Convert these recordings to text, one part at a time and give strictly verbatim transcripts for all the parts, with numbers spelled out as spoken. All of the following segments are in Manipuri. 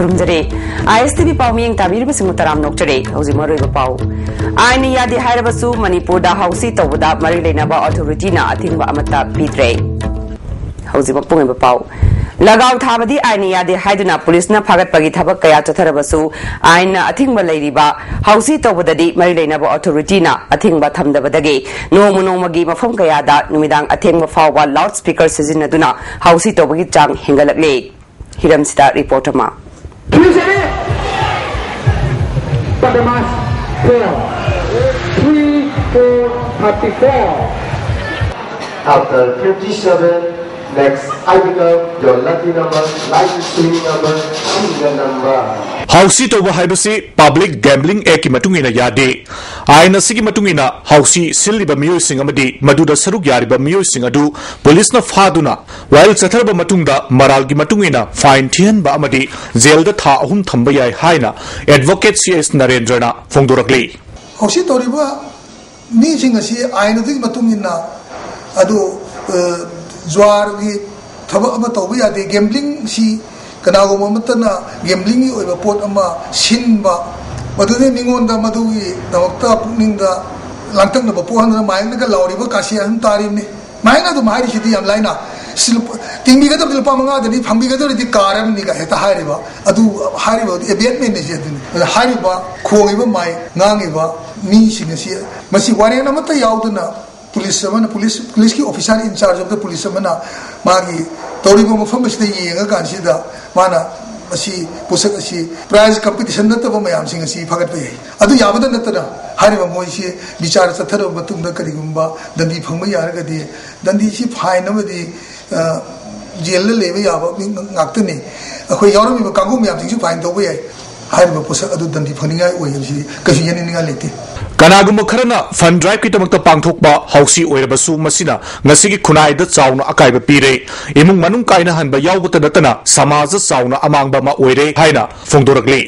ꯊꯝꯖꯔꯦ꯫ ꯑꯥꯏ ꯑꯦꯁ ꯇꯤ ꯚꯤ ꯄꯥꯎ ꯃꯤꯠꯌꯦꯡ ꯇꯥꯕꯤꯔꯤꯕꯁꯤꯡꯕꯨ ꯇꯔꯥꯝꯅ ꯑꯣꯛꯆꯔꯤ꯫ ꯍꯧꯖꯤꯛ ꯃꯔꯨꯑꯣꯏꯕ ꯄꯥꯎ꯫ ꯑꯥꯏꯟꯅ ꯌꯥꯗꯦ ꯍꯥꯏꯔꯕꯁꯨ ꯃꯅꯤꯄꯨꯔꯗ ꯍꯥꯎꯁꯤ ꯇꯧꯕꯗ ꯃꯔꯤ ꯂꯩꯅꯕ ꯑꯣꯊꯣꯔꯤꯇꯤꯅ ꯑꯊꯤꯡꯕ ꯑꯃꯠꯇ ꯄꯤꯗ꯭ꯔꯦ꯫ ꯍꯧꯖꯤꯛ ꯃꯄꯨꯡ ꯑꯣꯏꯕ ꯄꯥꯎ꯫ ꯂꯒꯥꯎ ꯊꯥꯕꯗꯤ ꯑꯥꯏꯟꯅ ꯌꯥꯗꯦ ꯍꯥꯏꯗꯨꯅ ꯄꯨꯂꯤꯁꯅ ꯐꯥꯒꯠꯄꯒꯤ ꯊꯕꯛ ꯀꯌꯥ ꯆꯠꯊꯔꯕꯁꯨ ꯑꯥꯏꯟꯅ ꯑꯊꯤꯡꯕ ꯂꯩꯔꯤꯕ ꯍꯥꯎꯁꯤ ꯇꯧꯕꯗꯗꯤ ꯃꯔꯤ ꯂꯩꯅꯕ ꯑꯣꯊꯣꯔꯤꯇꯤꯅ ꯑꯊꯤꯡꯕ ꯊꯝꯗꯕꯗꯒꯤ ꯅꯣꯡꯃ ꯅꯣꯡꯃꯒꯤ ꯃꯐꯝ ꯀꯌꯥꯗ ꯅꯨꯃꯤꯗꯥꯡ ꯑꯊꯦꯡꯕ ꯐꯥꯎꯕ ꯂꯥꯎꯗ ꯁ꯭ꯄꯤꯀꯔ ꯁꯤꯖꯤꯟꯅꯗꯨꯅ ꯍꯥꯎꯁꯤ ꯇꯧꯕꯒꯤ ꯆꯥꯡ ꯍꯦꯟꯒꯠꯂꯛꯂꯦ꯫ ꯍꯤꯔꯝꯁꯤꯗ ꯔꯤꯄꯣꯔꯠ ꯑꯃ꯫ Padamas four, three four thirty-four. After fifty-seven, next I pick up your lucky number, lucky sweet number, serial number. ꯍꯥꯎꯁꯤ ꯇꯧꯕ ꯍꯥꯏꯕꯁꯤ ꯄꯕ꯭ꯂꯤꯛ ꯒꯦꯝꯕ꯭ꯂꯤꯡ ꯑꯦꯛꯀꯤ ꯃꯇꯨꯡ ꯏꯟꯅ ꯌꯥꯗꯦ꯫ ꯑꯥꯏꯟ ꯑꯁꯤꯒꯤ ꯃꯇꯨꯡ ꯏꯟꯅ ꯍꯥꯎꯁꯤ ꯁꯤꯜꯂꯤꯕ ꯃꯤꯑꯣꯏꯁꯤꯡ ꯑꯃꯗꯤ ꯃꯗꯨꯗ ꯁꯔꯨꯛ ꯌꯥꯔꯤꯕ ꯃꯤꯑꯣꯏꯁꯤꯡ ꯑꯗꯨ ꯄꯨꯂꯤꯁꯅ ꯐꯥꯗꯨꯅ ꯋꯥꯌꯦꯜ ꯆꯠꯊꯔꯕ ꯃꯇꯨꯡꯗ ꯃꯔꯥꯜꯒꯤ ꯃꯇꯨꯡ ꯏꯟꯅ ꯐꯥꯏꯟ ꯊꯤꯍꯟꯕ ꯑꯃꯗꯤ ꯖꯦꯜꯗ ꯊꯥ ꯑꯍꯨꯝ ꯊꯝꯕ ꯌꯥꯏ ꯍꯥꯏꯅ ꯑꯦꯗꯚꯣꯀꯦꯠ ꯁꯤ ꯑꯦꯁ ꯅꯔꯦꯟꯗ꯭ꯔꯅ ꯐꯣꯡꯗꯣꯔꯛꯂꯤ꯫ ꯍꯥꯎꯁꯤ ꯇꯧꯔꯤꯕ ꯃꯤꯁꯤꯡ ꯑꯁꯤ ꯑꯥꯏꯟ ꯑꯗꯨꯒꯤ ꯃꯇꯨꯡ ꯏꯟꯅ ꯑꯗꯨ, ꯑ, ꯖꯨꯋꯥꯔꯒꯤ ꯊꯕꯛ ꯑꯃ ꯇꯧꯕ ꯌꯥꯗꯦ꯫ ꯒꯦꯝꯕ꯭ꯂꯤꯡꯁꯤ ꯀꯅꯥꯒꯨꯝꯕ ꯑꯃꯠꯇꯅ ꯒꯦꯝꯕ꯭ꯂꯤꯡꯒꯤ ꯑꯣꯏꯕ ꯄꯣꯠ ꯑꯃ ꯁꯤꯟꯕ, ꯃꯗꯨꯗꯤ ꯃꯤꯉꯣꯟꯗ ꯃꯗꯨꯒꯤꯗꯃꯛꯇ ꯄꯨꯛꯅꯤꯡꯗ ꯂꯥꯡꯇꯛꯅꯕ ꯄꯣꯛꯍꯟꯗꯅ ꯃꯥꯏꯛꯅꯒ ꯂꯥꯎꯔꯤꯕ ꯀꯥꯁꯤ ꯑꯗꯨꯝ ꯇꯥꯔꯤꯕꯅꯤ꯫ ꯃꯥꯏꯛꯅ ꯑꯗꯨꯝ ꯍꯥꯏꯔꯤꯁꯤꯗꯤ ꯌꯥꯝ ꯂꯥꯏꯅ, "ꯁꯤ ꯂꯨꯄꯥ, ꯇꯤꯡꯕꯤꯒꯗꯕꯗꯤ ꯂꯨꯄꯥ ꯃꯉꯥꯗꯅꯤ, ꯐꯪꯕꯤꯒꯗꯧꯔꯤꯗꯤ ꯀꯥꯔ ꯑꯃꯅꯤꯒ" ꯍꯦꯛꯇ ꯍꯥꯏꯔꯤꯕ꯫ ꯑꯗꯨ ꯍꯥꯏꯔꯤꯕ ꯑꯦꯕꯦꯠꯃꯦꯟꯅꯤꯁꯦ ꯑꯗꯨꯅꯤ꯫ ꯑꯗ ꯍꯥꯏꯔꯤꯕ ꯈꯣꯡꯉꯤꯕ ꯃꯥꯏꯛ, ꯉꯥꯡꯉꯤꯕ ꯃꯤꯁꯤꯡ ꯑꯁꯤ, ꯃꯁꯤ ꯋꯥꯔꯦꯡ ꯑꯃꯠꯇ ꯌꯥꯎꯗꯅ ꯄꯨꯂꯤꯁ ꯑꯃꯅ, ꯄꯨꯂꯤꯁ, ꯄꯨꯂꯤꯁꯀꯤ officer in charge of the police ꯑꯃꯅ ꯃꯥꯒꯤ ꯇꯧꯔꯤꯕ ꯃꯐꯝ ꯑꯁꯤꯗ ꯌꯦꯡꯉꯀꯥꯟꯁꯤꯗ ꯃꯥꯅ ꯃꯁꯤ, ꯄꯣꯠꯁꯛ ꯑꯁꯤ prize competition ꯅꯠꯇꯕ ꯃꯌꯥꯝꯁꯤꯡ ꯑꯁꯤ ꯐꯒꯠꯄ ꯌꯥꯏ꯫ ꯑꯗꯨ ꯌꯥꯕꯗ ꯅꯠꯇꯅ ꯍꯥꯏꯔꯤꯕ ꯃꯣꯏꯁꯤ ꯕꯤꯆꯥꯔ ꯆꯠꯊꯔꯕ ꯃꯇꯨꯡꯗ ꯀꯔꯤꯒꯨꯝꯕ ꯗꯟꯗꯤ ꯐꯪꯕ ꯌꯥꯔꯒꯗꯤ, ꯗꯟꯗꯤꯁꯤ ꯐꯥꯏꯟ ꯑꯃꯗꯤ, ꯑ, ꯖꯦꯜꯗ ꯂꯩꯕ ꯌꯥꯕ ꯃꯤ ꯉꯥꯛꯇꯅꯤ꯫ ꯑꯩꯈꯣꯏ ꯌꯥꯎꯔꯝꯃꯤꯕ ꯀꯥꯡꯕꯨ ꯃꯌꯥꯝꯁꯤꯡꯁꯨ ꯐꯥꯏꯟ ꯇꯧꯕ ꯌꯥꯏ꯫ ꯍꯥꯏꯔꯤꯕ ꯄꯣꯠꯁꯛ ꯑꯗꯨ ꯗꯟꯗꯤ ꯐꯪꯅꯤꯡꯉꯥꯏ ꯑꯣꯏ ꯍꯥꯏꯕꯁꯤ ꯀꯩꯁꯨ ꯌꯦꯡꯅꯤꯡꯅꯤꯡꯉꯥꯏ ꯂꯩꯇꯦ꯫ ꯀꯅꯥꯒꯨꯝꯕ ꯈꯔꯅ ꯐꯟ ꯗ꯭ꯔꯥꯏꯚꯀꯤꯗꯃꯛꯇ ꯄꯥꯡꯊꯣꯛꯄ ꯍꯥꯎꯁꯤ ꯑꯣꯏꯔꯕꯁꯨ ꯃꯁꯤꯅ ꯉꯁꯤꯒꯤ ꯈꯨꯟꯅꯥꯏꯗ ꯆꯥꯎꯅ ꯑꯀꯥꯏꯕ ꯄꯤꯔꯦ꯫ ꯏꯃꯨꯡ ꯃꯅꯨꯡ ꯀꯥꯏꯅꯍꯟꯕ ꯌꯥꯎꯕꯇ ꯅꯠꯇꯅ ꯁꯃꯥꯖ ꯆꯥꯎꯅ ꯑꯃꯥꯡꯕ ꯑꯃ ꯑꯣꯏꯔꯦ ꯍꯥꯏꯅ ꯐꯣꯡꯗꯣꯔꯛꯂꯤ꯫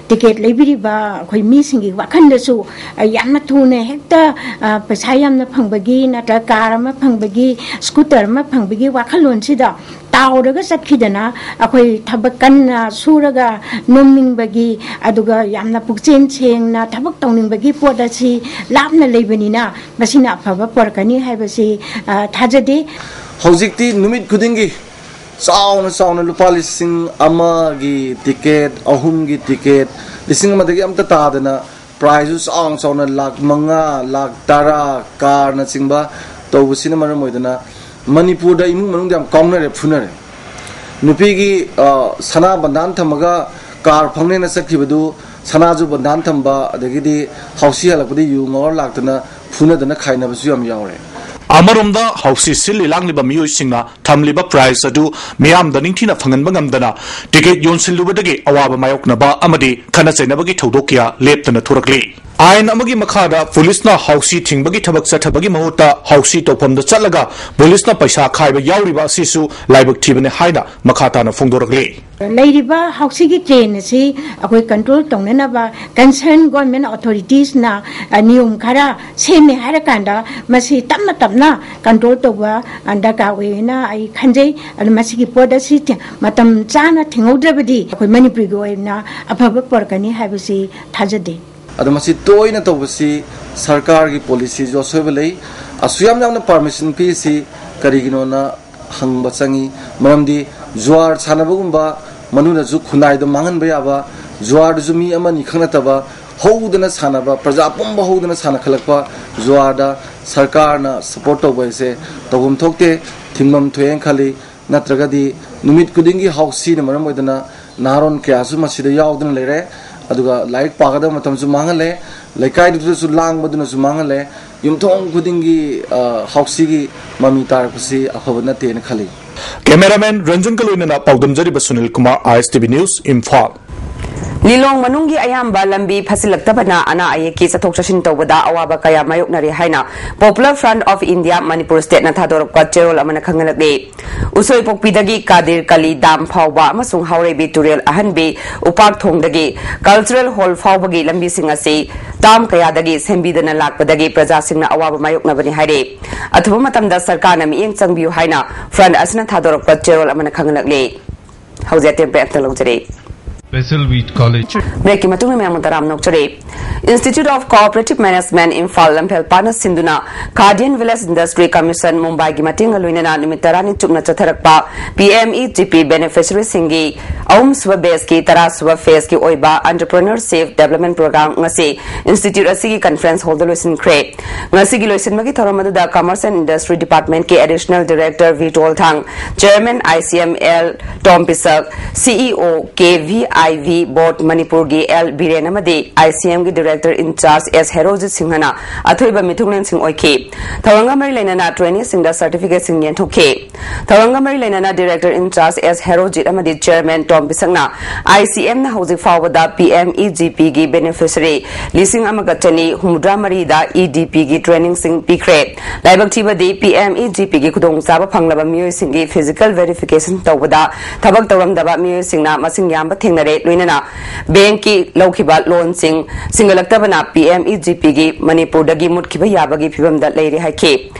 ꯇꯤꯀꯦꯠ ꯂꯩꯕꯤꯔꯤꯕ ꯑꯩꯈꯣꯏ ꯃꯤꯁꯤꯡꯒꯤ ꯋꯥꯈꯜꯗꯁꯨ, ꯑ, ꯌꯥꯝꯅ ꯊꯨꯅ ꯍꯦꯛꯇ, ꯑ, ꯄꯩꯁꯥ ꯌꯥꯝꯅ ꯐꯪꯕꯒꯤ ꯅꯠꯇ꯭ꯔꯒ ꯀꯥꯔ ꯑꯃ ꯐꯪꯕꯒꯤ, ꯁ꯭ꯀꯨꯇꯔ ꯑꯃ ꯐꯪꯕꯒꯤ ꯋꯥꯈꯜꯂꯣꯟꯁꯤꯗ ꯇꯥꯎꯔꯒ ꯆꯠꯈꯤꯗꯅ, ꯑꯩꯈꯣꯏ ꯊꯕꯛ ꯀꯟꯅ ꯁꯨꯔꯒ ꯅꯣꯝꯅꯤꯡꯕꯒꯤ, ꯑꯗꯨꯒ ꯌꯥꯝꯅ ꯄꯨꯛꯆꯦꯜ ꯁꯦꯡꯅ ꯊꯕꯛ ꯇꯧꯅꯤꯡꯕꯒꯤ ꯄꯣꯠ ꯑꯁꯤ ꯂꯥꯞꯅ ꯂꯩꯕꯅꯤꯅ, ꯃꯁꯤꯅ ꯑꯐꯕ ꯄꯨꯔꯛꯀꯅꯤ ꯍꯥꯏꯕꯁꯤ, ꯑ, ꯊꯥꯖꯗꯦ꯫ ꯍꯧꯖꯤꯛꯇꯤ ꯅꯨꯃꯤꯠ ꯈꯨꯗꯤꯡꯒꯤ ꯆꯥꯎꯅ ꯆꯥꯎꯅ ꯂꯨꯄꯥ ꯂꯤꯁꯤꯡ ꯑꯃꯒꯤ ꯇꯤꯀꯦꯠ, ꯑꯍꯨꯝꯒꯤ ꯇꯤꯀꯦꯠ, ꯂꯤꯁꯤꯡ ꯑꯃꯗꯒꯤ ꯑꯝꯇ ꯇꯥꯗꯅ prizeꯁꯨ ꯆꯥꯎꯅ ꯆꯥꯎꯅ ꯂꯥꯈ ꯃꯉꯥ, ꯂꯥꯈ ꯇꯔꯥ, ꯀꯥꯔꯅꯆꯤꯡꯕ ꯇꯧꯕꯁꯤꯅ ꯃꯔꯝ ꯑꯣꯏꯗꯅ ꯃꯅꯤꯄꯨꯔꯗ ꯏꯃꯨꯡ ꯃꯅꯨꯡꯗ ꯌꯥꯝ ꯀꯥꯎꯅꯔꯦ, ꯐꯨꯅꯔꯦ꯫ ꯅꯨꯄꯤꯒꯤ, ꯑ, ꯁꯅꯥ ꯕꯟꯗꯥꯟ ꯊꯝꯃꯒ ꯀꯥꯔ ꯐꯪꯅꯦꯅ ꯆꯠꯈꯤꯕꯗꯨ ꯁꯅꯥꯁꯨ ꯕꯟꯗꯥꯟ ꯊꯝꯕ, ꯑꯗꯒꯤꯗꯤ ꯍꯥꯎꯁꯤ ꯍꯜꯂꯛꯄꯗ ꯌꯨ ꯉꯥꯎꯔ ꯂꯥꯛꯇꯅ ꯐꯨꯅꯗꯅ ꯈꯥꯏꯅꯕꯁꯨ ꯌꯥꯝ ꯌꯥꯎꯔꯦ꯫ ꯑꯃꯔꯣꯝꯗ ꯍꯥꯎꯁꯤ ꯁꯤꯜꯂꯤ ꯂꯥꯡꯂꯤꯕ ꯃꯤꯑꯣꯏꯁꯤꯡꯅ ꯊꯝꯂꯤꯕ prize ꯑꯗꯨ ꯃꯤꯌꯥꯝꯗ ꯅꯤꯡꯊꯤꯅ ꯐꯪꯍꯟꯕ ꯉꯝꯗꯅ ꯇꯤꯀꯦꯠ ꯌꯣꯟꯁꯤꯜꯂꯨꯕꯗꯒꯤ ꯑꯋꯥꯕ ꯃꯥꯌꯣꯛꯅꯕ ꯑꯃꯗꯤ ꯈꯠꯅ ꯆꯩꯅꯕꯒꯤ ꯊꯧꯗꯣꯛ ꯀꯌꯥ ꯂꯦꯞꯇꯅ ꯊꯣꯔꯛꯂꯤ꯫ ꯑꯥꯏꯟ ꯑꯃꯒꯤ ꯃꯈꯥꯗ ꯄꯨꯂꯤꯁꯅ ꯍꯥꯎꯁꯤ ꯊꯤꯡꯕꯒꯤ ꯊꯕꯛ ꯆꯠꯊꯕꯒꯤ ꯃꯍꯨꯠꯇ ꯍꯥꯎꯁꯤ ꯇꯧꯐꯝꯗ ꯆꯠꯂꯒ ꯄꯨꯂꯤꯁꯅ ꯄꯩꯁꯥ ꯈꯥꯏꯕ ꯌꯥꯎꯔꯤꯕ ꯑꯁꯤꯁꯨ ꯂꯥꯏꯕꯛ ꯊꯤꯕꯅꯤ ꯍꯥꯏꯅ ꯃꯈꯥ ꯇꯥꯅ ꯐꯣꯡꯗꯣꯔꯛꯂꯤ꯫ ꯂꯩꯔꯤꯕ ꯍꯥꯎꯁꯤꯒꯤ trend ꯑꯁꯤ ꯑꯩꯈꯣꯏ control ꯇꯧꯅꯅꯕ concern government authoritiesꯅ, ꯑ, ꯅꯤꯌꯣꯝ ꯈꯔ ꯁꯦꯝꯃꯦ ꯍꯥꯏꯔꯀꯥꯟꯗ ꯃꯁꯤ ꯇꯞꯅ ꯇꯞꯅ control ꯇꯧꯕ, ꯑ, ꯗꯔꯀꯥꯔ ꯑꯣꯏꯌꯦꯅ ꯑꯩ ꯈꯟꯖꯩ꯫ ꯑꯗꯨ ꯃꯁꯤꯒꯤ ꯄꯣꯠ ꯑꯁꯤ ꯊꯤ-, ꯃꯇꯝ ꯆꯥꯅ ꯊꯤꯡꯍꯧꯗ꯭ꯔꯕꯗꯤ ꯑꯩꯈꯣꯏ ꯃꯅꯤꯄꯨꯔꯒꯤ ꯑꯣꯏꯅ ꯑꯐꯕ ꯄꯨꯔꯛꯀꯅꯤ ꯍꯥꯏꯕꯁꯤ ꯊꯥꯖꯗꯦ꯫ ꯑꯗꯣ ꯃꯁꯤ ꯇꯣꯏꯅ ꯇꯧꯕꯁꯤ ꯁꯔꯀꯥꯔꯒꯤ policyꯁꯨ ꯑꯁꯣꯏꯕ ꯂꯩ꯫ ꯑꯁꯨꯛ ꯌꯥꯝ ꯌꯥꯝꯅ permission ꯄꯤꯔꯤꯁꯤ ꯀꯔꯤꯒꯤꯅꯣꯅ ꯍꯪꯕ ꯆꯪꯉꯤ꯫ ꯃꯔꯝꯗꯤ ꯖꯨꯋꯥꯔ ꯁꯥꯟꯅꯕꯒꯨꯝꯕ, ꯃꯅꯨꯡꯗꯁꯨ ꯈꯨꯟꯅꯥꯏꯗ ꯃꯥꯡꯍꯟꯕ ꯌꯥꯕ, ꯖꯨꯋꯥꯔꯗꯨꯁꯨ ꯃꯤ ꯑꯃꯅꯤ ꯈꯛ ꯅꯠꯇꯕ ꯍꯧꯗꯅ ꯁꯥꯟꯅꯕ, ꯄ꯭ꯔꯖꯥ ꯄꯨꯝꯕ ꯍꯧꯗꯅ ꯁꯥꯟꯅꯈꯠꯂꯛꯄ ꯖꯨꯋꯥꯔꯗ ꯁꯔꯀꯥꯔꯅ support ꯇꯧꯕ ꯍꯥꯏꯁꯦ ꯇꯧꯐꯝ ꯊꯣꯛꯇꯦ, ꯊꯤꯡꯐꯝ ꯊꯣꯛꯑꯦꯅ ꯈꯜꯂꯤ꯫ ꯅꯠꯇ꯭ꯔꯒꯗꯤ ꯅꯨꯃꯤꯠ ꯈꯨꯗꯤꯡꯒꯤ ꯍꯥꯎꯁꯤꯅ ꯃꯔꯝ ꯑꯣꯏꯗꯅ ꯅꯍꯥꯔꯣꯟ ꯀꯌꯥꯁꯨ ꯃꯁꯤꯗ ꯌꯥꯎꯗꯨꯅ ꯂꯩꯔꯦ, ꯑꯗꯨꯒ ꯂꯥꯏꯔꯤꯛ ꯄꯥꯒꯗꯕ ꯃꯇꯝꯁꯨ ꯃꯥꯡꯍꯜꯂꯦ, ꯂꯩꯀꯥꯏꯗꯨꯗꯁꯨ ꯂꯥꯡꯕꯗꯨꯅꯁꯨ ꯃꯥꯡꯍꯜꯂꯦ꯫ ꯌꯨꯝꯊꯣꯡ ꯈꯨꯗꯤꯡꯒꯤ, ꯑ, ꯍꯥꯎꯁꯤꯒꯤ ꯃꯃꯤ ꯇꯥꯔꯛꯄꯁꯤ ꯑꯐꯕ ꯅꯠꯇꯦꯅ ꯈꯜꯂꯤ꯫ Cameraman ꯔꯟꯖꯟꯒ ꯂꯣꯏꯅꯅ ꯄꯥꯎꯗꯝꯖꯔꯤꯕ ꯁꯨꯅꯤꯜ ꯀꯨꯃꯥꯔ, ISTV News, ꯏꯝꯐꯥꯜ꯫ ꯂꯤꯂꯣꯡ ꯃꯅꯨꯡꯒꯤ ꯑꯌꯥꯝꯕ ꯂꯝꯕꯤ ꯐꯠꯆꯤꯜꯂꯛꯇꯕꯅ ꯑꯅꯥ ꯑꯌꯦꯛꯀꯤ ꯆꯠꯊꯣꯛ ꯆꯠꯁꯤꯟ ꯇꯧꯕꯗ ꯑꯋꯥꯕ ꯀꯌꯥ ꯃꯥꯌꯣꯛꯅꯔꯤ ꯍꯥꯏꯅ Popular Front of India Manipur Stateꯅ ꯊꯥꯗꯣꯔꯛꯄ ꯆꯦꯔꯣꯜ ꯑꯃꯅ ꯈꯪꯍꯜꯂꯛꯂꯤ꯫ ꯎꯁꯣꯏꯄꯣꯛꯄꯤꯗꯒꯤ ꯀꯥꯗꯤꯔ ꯀꯥꯂꯤ ꯗꯥꯝ ꯐꯥꯎꯕ ꯑꯃꯁꯨꯡ ꯍꯥꯎꯔꯩꯕꯤ ꯇꯨꯔꯦꯜ ꯑꯍꯟꯕꯤ ꯎꯄꯥꯛ ꯊꯣꯡꯗꯒꯤ Cultural Hall ꯐꯥꯎꯕꯒꯤ ꯂꯝꯕꯤꯁꯤꯡ ꯑꯁꯤ ꯇꯥꯝ ꯀꯌꯥꯗꯒꯤ ꯁꯦꯝꯕꯤꯗꯅ ꯂꯥꯛꯄꯗꯒꯤ ꯄ꯭ꯔꯖꯥꯁꯤꯡꯅ ꯑꯋꯥꯕ ꯃꯥꯌꯣꯛꯅꯕꯅꯤ ꯍꯥꯏꯔꯤ꯫ ꯑꯊꯨꯕ ꯃꯇꯝꯗ ꯁꯔꯀꯥꯔꯅ ꯃꯤꯠꯌꯦꯡ ꯆꯪꯕꯤꯌꯨ ꯍꯥꯏꯅ Front ꯑꯁꯤꯅ ꯊꯥꯗꯣꯔꯛꯄ ꯆꯦꯔꯣꯜ ꯑꯃꯅ ꯈꯪꯍꯜꯂꯛꯂꯤ꯫ ꯍꯧꯖꯤꯛ ꯑꯇꯦꯟꯕ ꯑꯝꯇ ꯂꯧꯖꯔꯛꯏ꯫ Special Wheat College. Breakꯀꯤ ꯃꯇꯨꯡꯗ ꯃꯌꯥꯝ ꯇꯔꯥꯝꯅ ꯑꯣꯛꯆꯔꯤ꯫ Institute of Cooperative Management Imphal ꯂꯝꯐꯦꯜ ꯄꯥꯠꯅ ꯁꯤꯟꯗꯨꯅ Khadi and Village Industry Commission ꯃꯨꯝꯕꯥꯏꯒꯤ ꯃꯇꯦꯡꯒ ꯂꯣꯏꯅꯅ ꯅꯨꯃꯤꯠ ꯇꯔꯥꯅꯤ ꯆꯨꯞꯅ ꯆꯠꯊꯔꯛꯄ P M E G P beneficiaryꯁꯤꯡꯒꯤ ꯑꯍꯨꯝꯁꯨꯕ batchꯀꯤ ꯇꯔꯥꯁꯨꯕ phaseꯀꯤ ꯑꯣꯏꯕ Entrepreneurship Development Program ꯉꯁꯤ institute ꯑꯁꯤꯒꯤ conference hallꯗ ꯂꯣꯏꯁꯤꯟꯈ꯭ꯔꯦ꯫ ꯉꯁꯤꯒꯤ ꯂꯣꯏꯁꯤꯟꯕꯒꯤ ꯊꯧꯔꯝ ꯑꯗꯨꯗ Commerce and Industry Departmentꯀꯤ Additional Director V ꯇꯣꯜꯊꯥꯡ, Chairman I C M L Tom Pishak, C E O K V I V Board ꯃꯅꯤꯄꯨꯔꯒꯤ L ꯕꯤꯔꯦꯟ ꯑꯃꯗꯤ I C Mꯒꯤ Director in Charge S Herojit ꯁꯤꯡꯍꯅ ꯑꯊꯣꯏꯕ ꯃꯤꯊꯨꯡꯂꯦꯟꯁꯤꯡ ꯑꯣꯏꯈꯤ꯫ ꯊꯧꯔꯝꯒ ꯃꯔꯤ ꯂꯩꯅꯅ traineeꯁꯤꯡꯗ certificateꯁꯤꯡ ꯌꯦꯟꯊꯣꯛꯈꯤ꯫ ꯊꯧꯔꯝꯒ ꯃꯔꯤ ꯂꯩꯅꯅ Director in Charge S Herojit ꯑꯃꯗꯤ Chairman ꯇꯣꯝ ꯄꯤꯁꯛꯅ I C Mꯅ ꯍꯧꯖꯤꯛ ꯐꯥꯎꯕꯗ P M E G Pꯒꯤ beneficiary ꯂꯤꯁꯤꯡ ꯑꯃꯒ ꯆꯅꯤ ꯍꯨꯝꯐꯨꯇꯔꯥ ꯃꯔꯤꯗ E D Pꯒꯤ trainingꯁꯤꯡ ꯄꯤꯈ꯭ꯔꯦ꯫ ꯂꯥꯏꯕꯛ ꯊꯤꯕꯗꯤ P M E G Pꯒꯤ ꯈꯨꯗꯣꯡꯆꯥꯕ ꯐꯪꯂꯕ ꯃꯤꯑꯣꯏꯁꯤꯡꯒꯤ physical verification ꯇꯧꯕꯗ ꯊꯕꯛ ꯇꯧꯔꯝꯗꯕ ꯃꯤꯑꯣꯏꯁꯤꯡꯅ ꯃꯁꯤꯡ ꯌꯥꯝꯕ ꯊꯦꯡꯅꯔꯦ꯫ ꯂꯣꯏꯅꯅ bankꯀꯤ ꯂꯧꯈꯤꯕ loanꯁꯤꯡ ꯁꯤꯡꯒꯠꯂꯛꯇꯕꯅ P M E G Pꯒꯤ ꯃꯅꯤꯄꯨꯔꯗꯒꯤ ꯃꯨꯠꯈꯤꯕ ꯌꯥꯕꯒꯤ ꯐꯤꯕꯝꯗ ꯂꯩꯔꯦ ꯍꯥꯏꯈꯤ꯫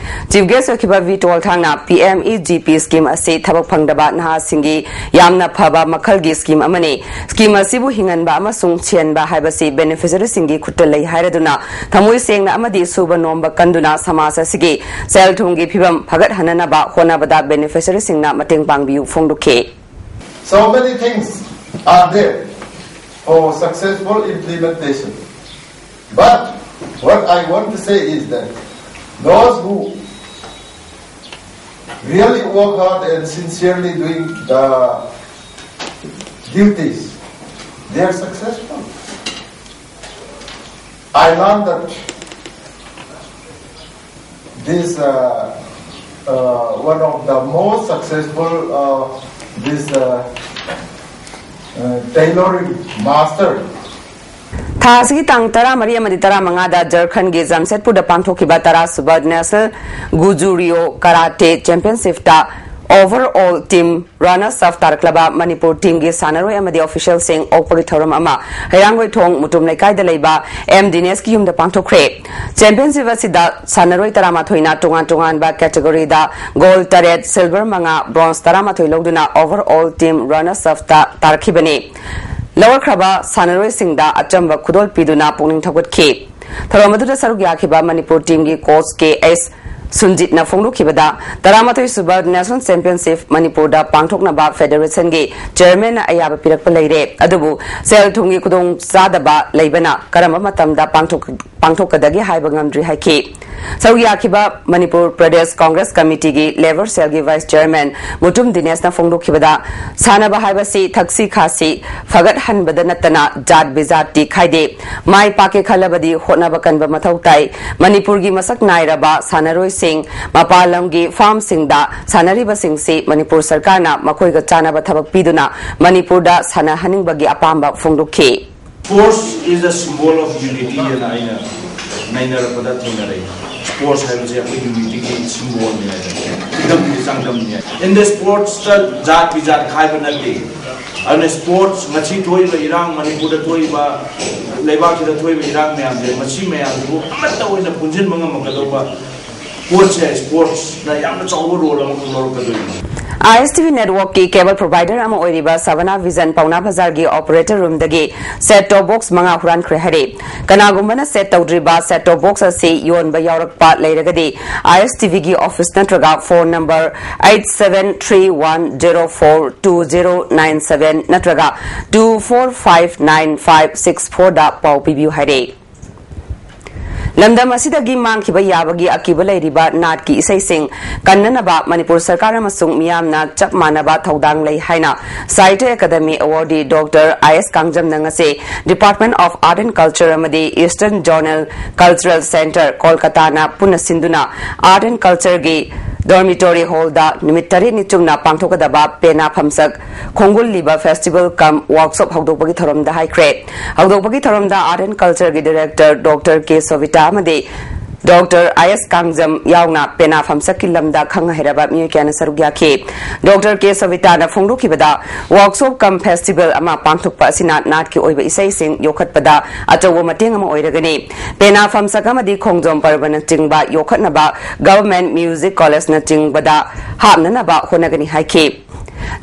Chief guest ꯑꯣꯏꯈꯤꯕ V ꯇꯣꯜꯊꯥꯡꯅ P M E G P scheme ꯑꯁꯤ ꯊꯕꯛ ꯐꯪꯗꯕ ꯅꯍꯥꯁꯤꯡꯒꯤ ꯌꯥꯝꯅ ꯐꯕ ꯃꯈꯜꯒꯤ scheme ꯑꯃꯅꯤ꯫ Scheme ꯑꯁꯤꯕꯨ ꯍꯤꯡꯍꯟꯕ ꯑꯃꯁꯨꯡ ꯁꯤꯍꯟꯕ ꯍꯥꯏꯕꯁꯤ beneficiaryꯁꯤꯡꯒꯤ ꯈꯨꯠꯇ ꯂꯩ ꯍꯥꯏꯔꯗꯨꯅ ꯊꯃꯣꯏ ꯁꯦꯡꯅ ꯑꯃꯗꯤ ꯁꯨꯕ ꯅꯣꯝꯕ ꯀꯟꯗꯨꯅ ꯁꯃꯥꯖ ꯑꯁꯤꯒꯤ ꯁꯦꯜ ꯊꯨꯝꯒꯤ ꯐꯤꯕꯝ ꯐꯒꯠꯍꯟꯅꯅꯕ ꯍꯣꯠꯅꯕꯗ beneficiaryꯁꯤꯡꯅ ꯃꯇꯦꯡ ꯄꯥꯡꯕꯤꯌꯨ ꯐꯣꯡꯗꯣꯛꯈꯤ꯫ So many things are there for successful implementation. But what I want to say is that those who really work hard and sincerely doing the duties, they are successful. I learned that this uh, uh, one of the most successful uh, this uh, Tailoring master. ꯊꯥ ꯑꯁꯤꯒꯤ ꯇꯥꯡ ꯇꯔꯥꯃꯔꯤ ꯑꯃꯗꯤ ꯇꯔꯥꯃꯉꯥꯗ ꯖꯔꯈꯟꯒꯤ ꯖꯥꯝꯁꯦꯗꯄꯨꯔꯗ ꯄꯥꯡꯊꯣꯛꯈꯤꯕ ꯇꯔꯥꯁꯨꯕ National Goju-Ryu Karate Championshipꯇ overall team runners up ꯇꯥꯔꯛꯂꯕ Manipur teamꯒꯤ ꯁꯥꯟꯅꯔꯣꯏ ꯑꯃꯗꯤ officialꯁꯤꯡ ꯑꯣꯛꯄꯒꯤ ꯊꯧꯔꯝ ꯑꯃ ꯍꯩꯔꯥꯡꯒꯣꯏꯊꯣꯡ ꯃꯨꯇꯨꯝ ꯂꯩꯀꯥꯏꯗ ꯂꯩꯕ ꯑꯦꯝ ꯗꯤꯅꯦꯁꯀꯤ ꯌꯨꯝꯗ ꯄꯥꯡꯊꯣꯛꯈ꯭ꯔꯦ꯫ Championship ꯑꯁꯤꯗ ꯁꯥꯟꯅꯔꯣꯏ ꯇꯔꯥꯃꯥꯊꯣꯏꯅ ꯇꯣꯉꯥꯟ ꯇꯣꯉꯥꯟꯕ categoryꯗ gold ꯇꯔꯦꯠ, silver ꯃꯉꯥ, bronze ꯇꯔꯥꯃꯥꯊꯣꯏ ꯂꯧꯗꯨꯅ overall team runners upꯇ ꯇꯥꯔꯛꯈꯤꯕꯅꯤ꯫ ꯂꯧꯔꯛꯈ꯭ꯔꯕ ꯁꯥꯟꯅꯔꯣꯏꯁꯤꯡꯗ ꯑꯆꯝꯕ ꯈꯨꯗꯣꯜ ꯄꯤꯗꯨꯅ ꯄꯨꯛꯅꯤꯡ ꯊꯧꯒꯠꯈꯤ꯫ ꯊꯧꯔꯝ ꯑꯗꯨꯗ ꯁꯔꯨꯛ ꯌꯥꯈꯤꯕ ꯃꯅꯤꯄꯨꯔ teamꯒꯤ coach ꯀꯦ ꯑꯦꯁ ꯁꯨꯟꯖꯤꯠꯅ ꯐꯣꯡꯗꯣꯛꯈꯤꯕꯗ, ꯇꯔꯥꯃꯥꯊꯣꯏ ꯁꯨꯕ National Championship ꯃꯅꯤꯄꯨꯔꯗ ꯄꯥꯡꯊꯣꯛꯅꯕ federationꯒꯤ chairmanꯅ ꯑꯌꯥꯕ ꯄꯤꯔꯛꯄ ꯂꯩꯔꯦ, ꯑꯗꯨꯕꯨ ꯁꯦꯜ ꯊꯨꯝꯒꯤ ꯈꯨꯗꯣꯡ ꯆꯥꯗꯕ ꯂꯩꯕꯅ ꯀꯔꯝꯕ ꯃꯇꯝꯗ ꯄꯥꯡꯊꯣꯛ-, ꯄꯥꯡꯊꯣꯛꯀꯗꯒꯦ ꯍꯥꯏꯕ ꯉꯝꯗ꯭ꯔꯤ ꯍꯥꯏꯈꯤ꯫ ꯁꯔꯨꯛ ꯌꯥꯈꯤꯕ Manipur Pradesh Congress ꯀꯃꯤꯇꯤꯒꯤ labour cellꯒꯤ vice chairman Mutum ꯗꯤꯅꯦꯁꯅ ꯐꯣꯡꯗꯣꯛꯈꯤꯕꯗ, ꯁꯥꯟꯅꯕ ꯍꯥꯏꯕꯁꯤ ꯊꯛꯁꯤ ꯈꯥꯁꯤ ꯐꯒꯠꯍꯟꯕꯗ ꯅꯠꯇꯅ ꯖꯥꯠ ꯕꯤꯖꯥꯠꯇꯤ ꯈꯥꯏꯗꯦ꯫ ꯃꯥꯏ ꯄꯥꯛꯀꯦ ꯈꯜꯂꯕꯗꯤ ꯍꯣꯠꯅꯕ ꯀꯟꯕ ꯃꯊꯧ ꯇꯥꯏ꯫ ꯃꯅꯤꯄꯨꯔꯒꯤ ꯃꯁꯛ ꯅꯥꯏꯔꯕ ꯁꯥꯟꯅꯔꯣꯏꯁꯤꯡ ꯃꯄꯥꯟ ꯂꯝꯒꯤ firmꯁꯤꯡꯗ ꯁꯥꯟꯅꯔꯤꯕꯁꯤꯡꯁꯤ ꯃꯅꯤꯄꯨꯔ ꯁꯔꯀꯥꯔꯅ ꯃꯈꯣꯏꯒ ꯆꯥꯟꯅꯕ ꯊꯕꯛ ꯄꯤꯗꯨꯅ ꯃꯅꯤꯄꯨꯔꯗ ꯁꯥꯟꯅꯍꯟꯅꯤꯡꯕꯒꯤ ꯑꯄꯥꯝꯕ ꯐꯣꯡꯗꯣꯛꯈꯤ꯫ Sports is the symbol of unity ꯍꯥꯏꯅ ꯑꯩꯅ ꯅꯩꯅꯔꯛꯄꯗ ꯊꯦꯡꯅꯔꯛꯏ꯫ Sports ꯍꯥꯏꯕꯁꯦ ꯑꯩꯈꯣꯏ unityꯒꯤ symbolꯅꯤ ꯍꯥꯏꯇꯥꯔꯦ, ꯏꯗꯝꯒꯤ ꯆꯥꯡꯗꯝꯅꯤ ꯍꯥꯏ꯫ In the sportsꯇ ꯖꯥꯠ ꯕꯤꯖꯥꯠ ꯈꯥꯏꯕ ꯅꯠꯇꯦ꯫ ꯑꯗꯨꯅ sports ꯉꯁꯤ ꯊꯣꯛꯏꯕ ꯏꯔꯥꯡ, ꯃꯅꯤꯄꯨꯔꯗ ꯊꯣꯛꯏꯕ, ꯂꯩꯕꯥꯛꯁꯤꯗ ꯊꯣꯛꯏꯕ ꯏꯔꯥꯡ ꯃꯌꯥꯝꯁꯦ, ꯃꯁꯤ ꯃꯌꯥꯝꯁꯤꯕꯨ ꯑꯃꯠꯇ ꯑꯣꯏꯅ ꯄꯨꯟꯁꯤꯟꯕ ꯉꯝꯃꯛꯀꯗꯧꯕ ꯄꯣꯠꯁꯦ sportsꯅ ꯌꯥꯝꯅ ꯆꯥꯎꯕ role ꯑꯃꯈꯛ ꯂꯧꯔꯛꯀꯗꯣꯏꯅꯤ꯫ ISTV networkꯀꯤ cable provider ꯑꯃ ꯑꯣꯏꯔꯤꯕ Savana Vision ꯄꯥꯎꯅꯥ ꯕꯖꯥꯔꯒꯤ operator roomꯗꯒꯤ set top box ꯃꯉꯥ ꯍꯨꯔꯥꯟꯈ꯭ꯔꯦ ꯍꯥꯏꯔꯦ꯫ ꯀꯅꯥꯒꯨꯝꯕꯅ set ꯇꯧꯗ꯭ꯔꯤꯕ set top box ꯑꯁꯤ ꯌꯣꯟꯕ ꯌꯥꯎꯔꯛꯄ ꯂꯩꯔꯒꯗꯤ, ISTVꯒꯤ office ꯅꯠꯇ꯭ꯔꯒ phone number eight seven three one zero four two zero nine seven ꯅꯠꯇ꯭ꯔꯒ two four five nine five six fourꯗ ꯄꯥꯎ ꯄꯤꯕꯤꯌꯨ ꯍꯥꯏꯔꯦ꯫ ꯂꯝꯗꯝ ꯑꯁꯤꯗꯒꯤ ꯃꯥꯡꯈꯤꯕ ꯌꯥꯕꯒꯤ ꯑꯀꯤꯕ ꯂꯩꯔꯤꯕ ꯅꯥꯠꯀꯤ ꯏꯁꯩꯁꯤꯡ ꯀꯟꯅꯅꯕ ꯃꯅꯤꯄꯨꯔ ꯁꯔꯀꯥꯔ ꯑꯃꯁꯨꯡ ꯃꯤꯌꯥꯝꯅ ꯆꯞ ꯃꯥꯟꯅꯕ ꯊꯧꯗꯥꯡ ꯂꯩ ꯍꯥꯏꯅ Sahitya Academy awardee Doctor I S ꯀꯥꯡꯖꯝꯅ ꯉꯁꯤ Department of Art and Culture ꯑꯃꯗꯤ Eastern Zonal Cultural Centre, ꯀꯣꯜꯀꯇꯥꯅ ꯄꯨꯟꯅ ꯁꯤꯟꯗꯨꯅ Art and Cultureꯒꯤ Dormitory Hall ꯗ ꯅꯨꯃꯤꯠ ꯇꯔꯦꯠꯅꯤ ꯆꯨꯞꯅ ꯄꯥꯡꯊꯣꯛꯀꯗꯕ ꯄꯦꯅꯥ ꯐꯝꯁꯛ ꯈꯣꯡꯒꯨꯜ ꯂꯤꯕ festival cum workshop ꯍꯧꯗꯣꯛꯄꯒꯤ ꯊꯧꯔꯝꯗ ꯍꯥꯏꯈ꯭ꯔꯦ꯫ ꯍꯧꯗꯣꯛꯄꯒꯤ ꯊꯧꯔꯝꯗ Art and Culture ꯒꯤ Director Doctor K ꯁꯣꯚꯤꯇꯥ ꯑꯃꯗꯤ Doctor ꯑꯥꯏ ꯑꯦꯁ ꯀꯥꯡꯖꯝ ꯌꯥꯎꯅ ꯄꯦꯅꯥ ꯐꯝꯁꯛꯀꯤ ꯂꯝꯗ ꯈꯪ ꯍꯩꯔꯕ ꯃꯤꯑꯣꯏ ꯀꯌꯥꯅ ꯁꯔꯨꯛ ꯌꯥꯈꯤ꯫ Doctor K ꯁꯣꯚꯤꯇꯥꯅ ꯐꯣꯡꯗꯣꯛꯈꯤꯕꯗ, workshop cum festival ꯑꯃ ꯄꯥꯡꯊꯣꯛꯄ ꯑꯁꯤꯅ ꯅꯥꯠꯀꯤ ꯑꯣꯏꯕ ꯏꯁꯩꯁꯤꯡ ꯌꯣꯛꯈꯠꯄꯗ ꯑꯆꯧꯕ ꯃꯇꯦꯡ ꯑꯃ ꯑꯣꯏꯔꯒꯅꯤ꯫ ꯄꯦꯅꯥ ꯐꯝꯁꯛ ꯑꯃꯗꯤ ꯈꯣꯡꯖꯣꯝ ꯄꯔꯕꯅꯆꯤꯡꯕ ꯌꯣꯛꯈꯠꯅꯕ Government Music College ꯅꯆꯤꯡꯕꯗ ꯍꯥꯞꯅꯅꯕ ꯍꯣꯠꯅꯒꯅꯤ ꯍꯥꯏꯈꯤ꯫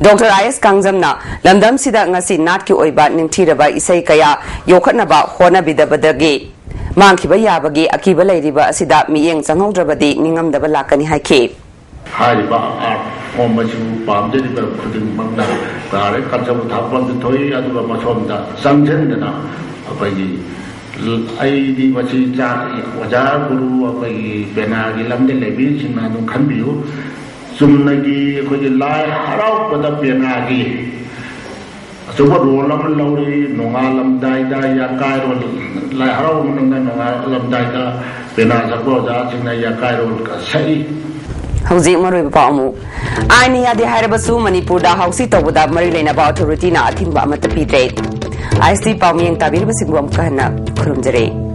Doctor ꯑꯥꯏ ꯑꯦꯁ ꯀꯥꯡꯖꯝꯅ ꯂꯝꯗꯝꯁꯤꯗ ꯉꯁꯤ ꯅꯥꯠꯀꯤ ꯑꯣꯏꯕ ꯅꯤꯡꯊꯤꯔꯕ ꯏꯁꯩ ꯀꯌꯥ ꯌꯣꯛꯈꯠꯅꯕ ꯍꯣꯠꯅꯕꯤꯗꯕꯗꯒꯤ ꯃꯥꯡꯈꯤꯕ ꯌꯥꯕꯒꯤ ꯑꯀꯤꯕ ꯂꯩꯔꯤꯕ ꯑꯁꯤꯗ ꯃꯤꯠꯌꯦꯡ ꯆꯪꯍꯧꯗ꯭ꯔꯕꯗꯤ ꯅꯤꯡꯉꯝꯗꯕ ꯂꯥꯛꯀꯅꯤ ꯍꯥꯏꯈꯤ꯫ ꯍꯥꯏꯔꯤꯕ art form ꯑꯁꯤꯕꯨ ꯄꯥꯝꯖꯔꯤꯕ ꯈꯨꯗꯤꯡꯃꯛꯅ ꯇꯥꯔꯦ ꯀꯟꯖꯕ ꯊꯥꯛꯄ ꯑꯃꯁꯨ ꯊꯣꯛꯏ꯫ ꯑꯗꯨꯒ ꯃꯁꯣꯝꯗ ꯆꯪꯁꯤꯟꯗꯅ ꯑꯩꯈꯣꯏꯒꯤ ꯑꯩꯗꯤ ꯃꯁꯤ ꯆꯥ-, ꯑꯣꯖꯥ ꯒꯨꯔꯨ ꯑꯩꯈꯣꯏꯒꯤ ꯄꯦꯅꯥꯒꯤ ꯂꯝꯗ ꯂꯩꯕꯤꯔꯤꯁꯤꯡꯅ ꯑꯗꯨꯝ ꯈꯟꯕꯤꯌꯨ꯫ ꯆꯨꯝꯅꯒꯤ ꯑꯩꯈꯣꯏꯒꯤ ꯂꯥꯏ ꯍꯔꯥꯎꯕꯗ ꯄꯦꯅꯥꯒꯤ ꯑꯆꯧꯕ role ꯑꯃ ꯂꯧꯔꯤ꯫ ꯅꯣꯡꯉꯥꯜꯂꯝꯗꯥꯏꯗ ꯌꯥꯀꯥꯏꯔꯣꯜ, ꯂꯥꯏ ꯍꯔꯥꯎꯕ ꯃꯅꯨꯡꯗ ꯅꯣꯡꯉꯥꯜꯂꯝꯗꯥꯏꯗ ꯄꯦꯅꯥ ꯁꯛꯄ ꯑꯣꯖꯥꯁꯤꯡꯅ ꯌꯥꯀꯥꯏꯔꯣꯜ ꯁꯛꯏ꯫ ꯍꯧꯖꯤꯛ ꯃꯔꯨꯑꯣꯏꯕ ꯄꯥꯎ ꯑꯃꯨꯛ꯫ ꯑꯥꯏꯟꯅ ꯌꯥꯗꯦ ꯍꯥꯏꯔꯕꯁꯨ ꯃꯅꯤꯄꯨꯔꯗ ꯍꯥꯎꯁꯤ ꯇꯧꯕꯗ ꯃꯔꯤ ꯂꯩꯅꯕ authority ꯅ ꯑꯊꯤꯡꯕ ꯑꯃꯠꯇ ꯄꯤꯗ꯭ꯔꯦ꯫ ꯑꯥꯏ ꯑꯦꯁ ꯇꯤ ꯄꯥꯎꯃꯤꯌꯦꯡ ꯇꯥꯕꯤꯔꯤꯕꯁꯤꯡꯕꯨ ꯑꯃꯨꯛꯀ ꯍꯟꯅ ꯈꯨꯔꯨꯝꯖꯔꯤ꯫